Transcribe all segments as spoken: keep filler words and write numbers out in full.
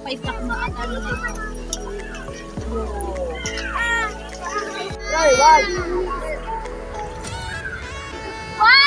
Paitak na ang ano. Wow!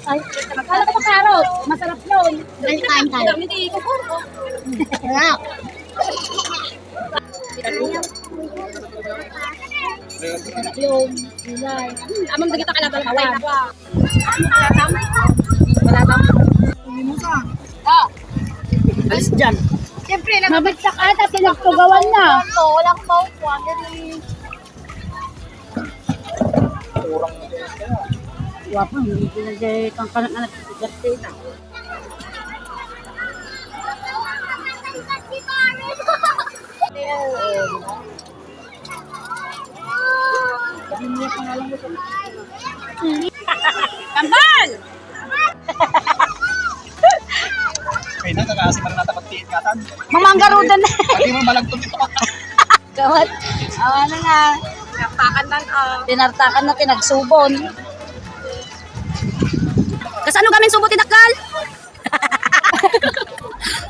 Ay, kala ko carrot. Masarap yun. Ay, kain tayo. Hindi, kukurot. Sarap. Sarap yun. Gulay. Amang dagita ka lang, bawal. Wala tam? Wala tam? Ah. Alis dyan. Siyempre, nabagsak ata, pinagtugawan na. Ito, walang mouth, wandering. Wapang, hindi na dyan kang kanak-kanak. Kambal! Ay, na, kakasi pa rin natapat tiit katan. Mamanggarudan na. Pati mo malagtong ito. Gawat. Oh, ano na? Pinartakan lang, oh. Pinartakan na, pinagsubon. Kasano gamin subo ti dakkel?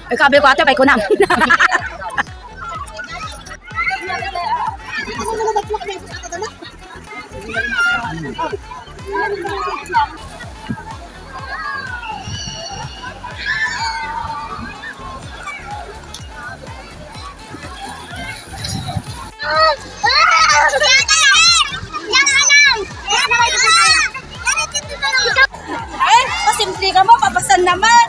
Ay, kabil ko, ate, pay kunam. Ay, pasimple ka mo, papasan naman.